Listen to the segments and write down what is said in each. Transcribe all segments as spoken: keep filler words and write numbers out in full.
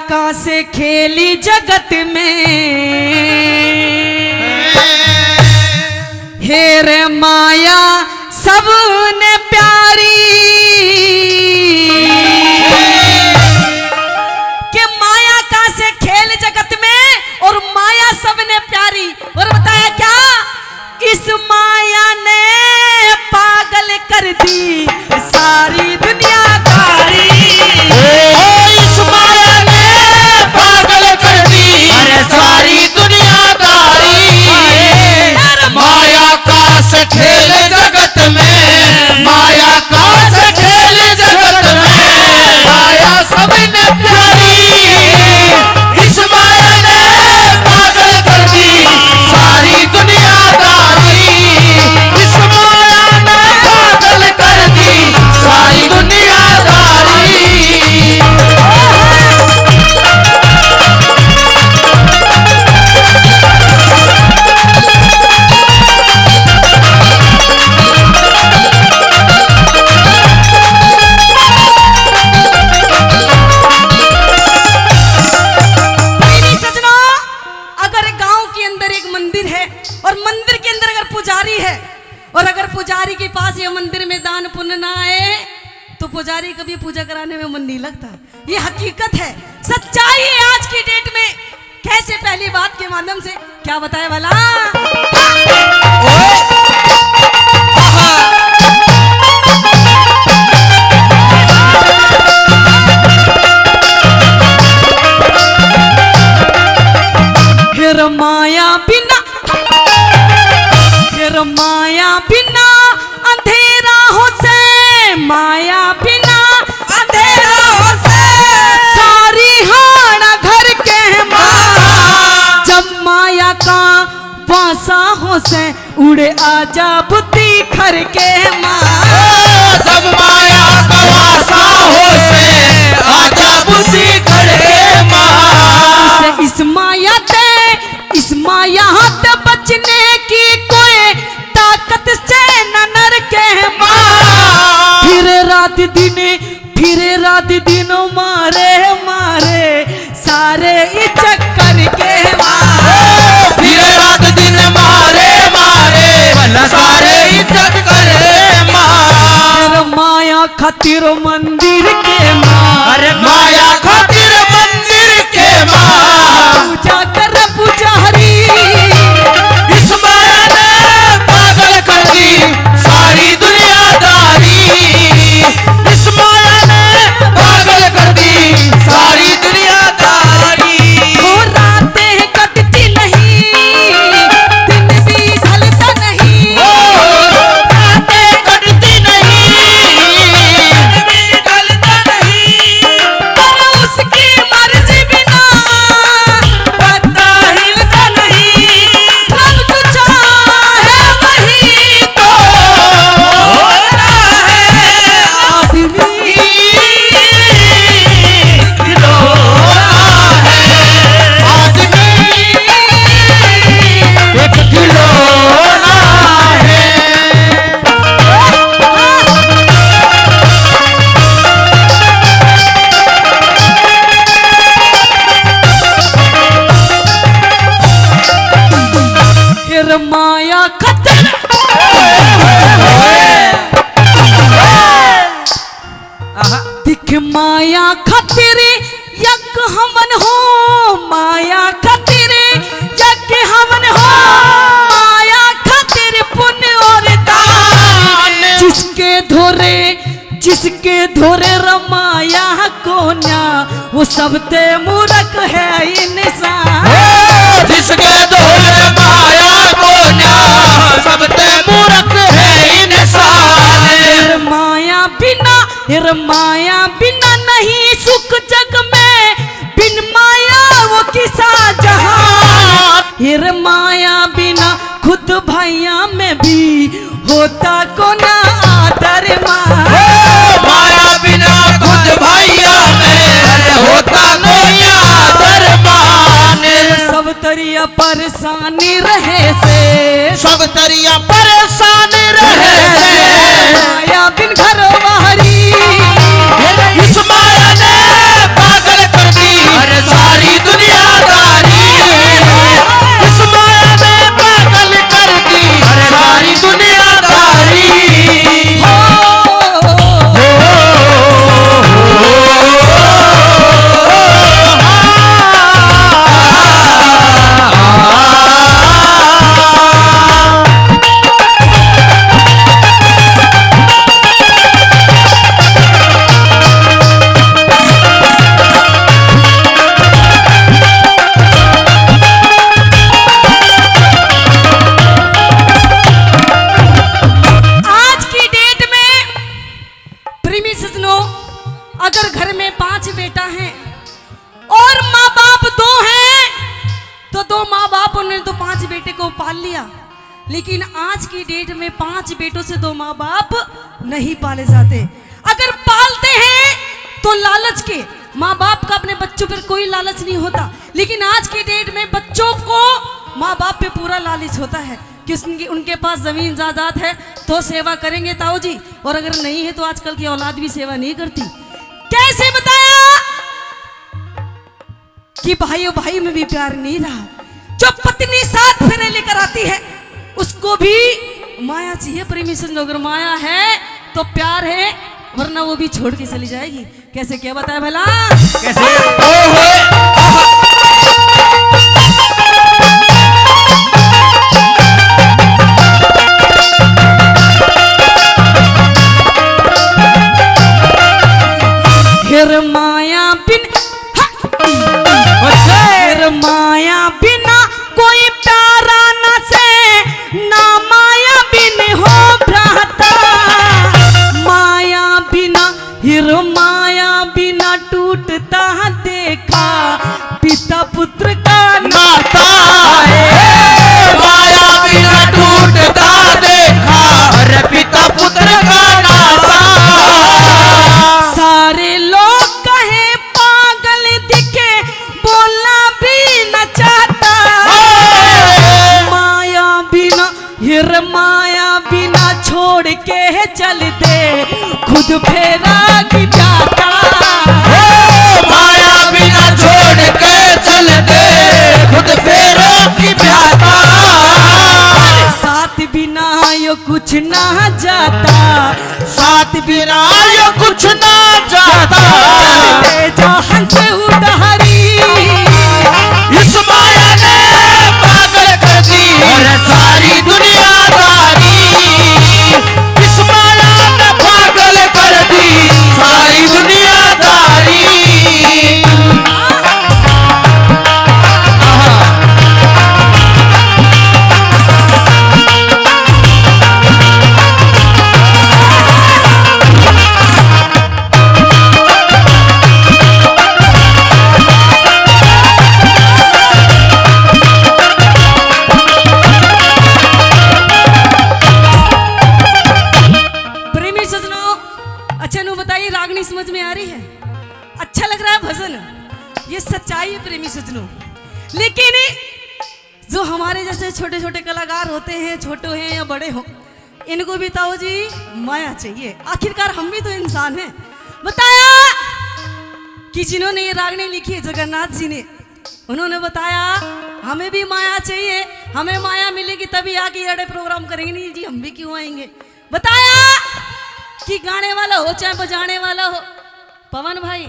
का से खेली जगत में, हे रे माया सबने प्यारी। के माया का से खेल जगत में और माया सबने प्यारी। और बताया क्या? इस माया ने पागल कर दी सारी दुनियादारी। ओ, इस माया ने पागल कर दी, अरे, सारी दुनियादारी। अरे, माया का से खेल जगत में, माया का से खेल जगत में, माया सबने प्यारी। इस माया ने पागल कर दी सारी दुनियादारी। इस माया ने पागल कर दी सारी दुनियादारी। नहीं, नहीं सजना, अगर गांव के अंदर एक मंदिर है और मंदिर के अंदर अगर पुजारी है और अगर पुजारी के पास ये मंदिर में दान पुण्य ना आए तो पुजारी कभी पूजा कराने में मन नहीं लगता। ये हकीकत है, सच्चाई है। आज की डेट में कैसे पहली बात के माध्यम से क्या बताए वाला? फिर माया बिना, फिर माया बिना अंधेरा हो से, माया बिना अंधेरा हो से। सारी हाड़ा घर के माँ, जब माया का वासा हो से, उड़े आजा बुद्धि घर के माँ। जब माया का वासा हो से, आजा बुद्धि घर के माँ। इस, इस माया ते, इस माया ते बचने की कोई ताकत से न नर के माँ। फिर रात दिन, फिर रात दिन मारे, मारे सारे ही चक्कर के माँ। फिर रात दिन मारे, मारे सारे ही चक्कर के माँ। फिर माया खातिर मंदिर के माँ। अरे माया खातिर मंदिर के माँ। पूजा कर पुजारी। इस माया ने पागल कर दी सारी दुनियादारी। इस माया ने पागल कर दी सारी दुनियादारी। वो रातें कटती नहीं, दिन भी ढलता नहीं। वो रातें कटती नहीं, दिन भी ढलता नहीं। पर उसकी मर्जी बिना पत्ता हिलता नहीं। रब जो चाहे वही तो होता है आदमी। खिलौना है आदमी, एक खिलौना है। फिर माया खतर। आहा। दिख माया खातिर यक हवन हो, माया खातिर यक हवन हो, माया खातिर पुण्य और दान। जिसके धोरे, जिसके धोरे रमाया कोन्या, वो सबते मूर्ख है इंसान। ओ, जिसके धोरे माया कोन्या, सबते मूर्ख है इंसान। फिर माया बिना, फिर माया बिना नहीं सुख जग में, बिन माया वो किसा जहान। फिर माया बिना खुद भाइयां में भी होता कोना आदर मान। ओ, माया बिना खुद भाइयां में होता कोना आदर मान। सब तरिया परेशानी रहे से, सब तरिया परेशान रहे से। माया बिन घर बाहरी। इस माया ने पागल कर दी। को पाल लिया, लेकिन आज की डेट में पांच बेटों से दो माँ बाप नहीं पाले जाते। अगर पालते हैं तो लालच के, माँ बाप का अपने बच्चों पर कोई लालच नहीं होता, लेकिन आज की डेट में बच्चों को माँ बाप पे पूरा लालच होता है कि उसकी, उनके पास जमीन जायदाद है तो सेवा करेंगे ताऊ जी, और अगर नहीं है तो आजकल की औलाद भी सेवा नहीं करती। कैसे बताया कि भाइयों भाई में भी प्यार नहीं रहा। जो पत्नी सात फेरे लेकर आती है, उसको भी माया चाहिए। प्रेमी सज्जनों, अगर माया है तो प्यार है, वरना वो भी छोड़ के चली जाएगी। कैसे, क्या बताया भला? कैसे? ओहो! फिर माया बिन, हाँ। अच्छा। फिर माया बिना कोई प्यारा ना से, ना माया बिन हो भ्राता। माया बिना, हिर माया बिना टूटता देखा पिता पुत्र का नाता। हे माया बिना टूटता देखा, अरे पिता पुत्र का नाता। सारे लोग कहे पागल दिखे, बोलना भी न चाहता। माया बिना, हिर माया बिना छोड़ के चल दे, खुद फेरा की जाता। ओ माया बिना छोड़ के चल दे, खुद फेरा की जाता। साथ बिना यो कुछ ना जाता। साथ बिना यो कुछ ना जाता। चलते जा हंस उधारी। इस माया ने पागल कर दी और सारी दुनियादारी। इस माया ने पागल कर दी सारी दुनियादारी। प्रेमी सजनों, अच्छा नू बताइए, रागनी समझ में आ रही है? अच्छा लग रहा है भजन? ये सच्चाई है प्रेमी सजनों। लेकिन जो हमारे जैसे छोटे छोटे कलाकार होते हैं, छोटे हैं या बड़े हो, इनको भी ताऊ जी माया चाहिए। आखिरकार हम भी तो इंसान हैं। बताया कि जिन्होंने ये रागनी लिखी है जगन्नाथ जी ने, उन्होंने बताया हमें भी माया चाहिए, हमें माया मिलेगी तभी आके ये अड़े प्रोग्राम करेंगे, नहीं जी हम भी क्यों आएंगे। बताया कि गाने वाला हो चाहे बजाने वाला हो, पवन भाई,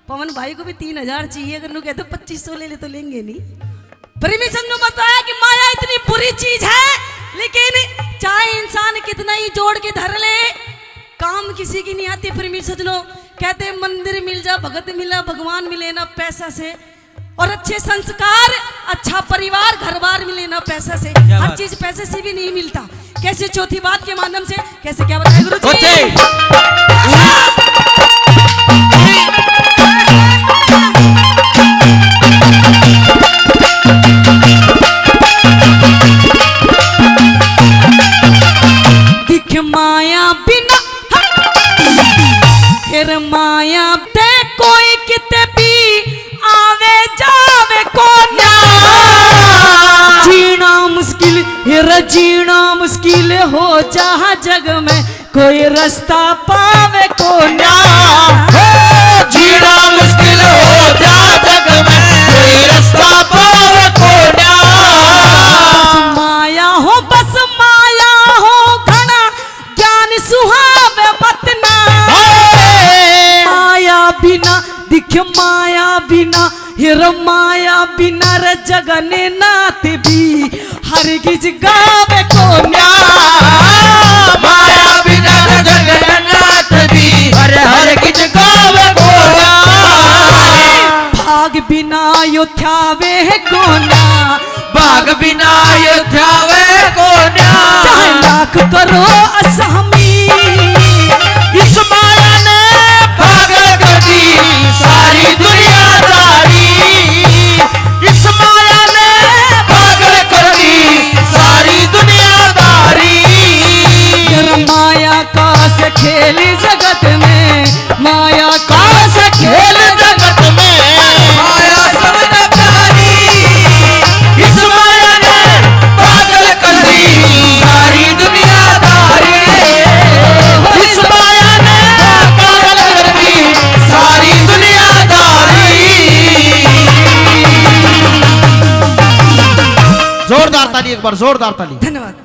पवन भाई को भी तीन हजार चाहिए, अगर नू कहते पच्चीस सौ ले ले तो लेंगे नहीं। प्रेमी सज्जनों, बताया कि माया इतनी बुरी चीज है, लेकिन चाहे इंसान कितना ही जोड़ के धर ले, काम किसी की नहीं आती। प्रेमी सज्जनों, कहते मंदिर मिल जा, भगत मिला, भगवान मिले ना पैसा से, और अच्छे संस्कार, अच्छा परिवार, घर बार मिले ना पैसा से। क्या हर बात। चीज पैसे से भी नहीं मिलता। कैसे चौथी बात के माध्यम से, कैसे, क्या बताएं गुरु जी? दिख माया बिना, फिर माया ते कोई किते भी आवे जावे कोन्या। जीना मुश्किल, ये रे जीना मुश्किल हो जा जग में, कोई रास्ता पावे कोन्या। हो जीना मुश्किल हो जा जग में, कोई रास्ता पावे कोन्या। बस माया हो, बस माया हो, घना ज्ञान सुहावे मत ना। माया बिना, दिख माया बिना, हिर माया बिना रे जगन्नाथ भी हरगिज गावे कोन्या। माया बिना रे जगन्नाथ भी हर हरगिज गावे कोन्या। भाग बिना यो थ्यावे कोन्या। भाग बिना यो थ्यावे कोन्या। चाहे लाख करो असामी, इस माया ने पागल कर दी सारी दुनियादारी। इस माया ने पागल कर दी ताली, एक बार जोरदार ताली। धन्यवाद।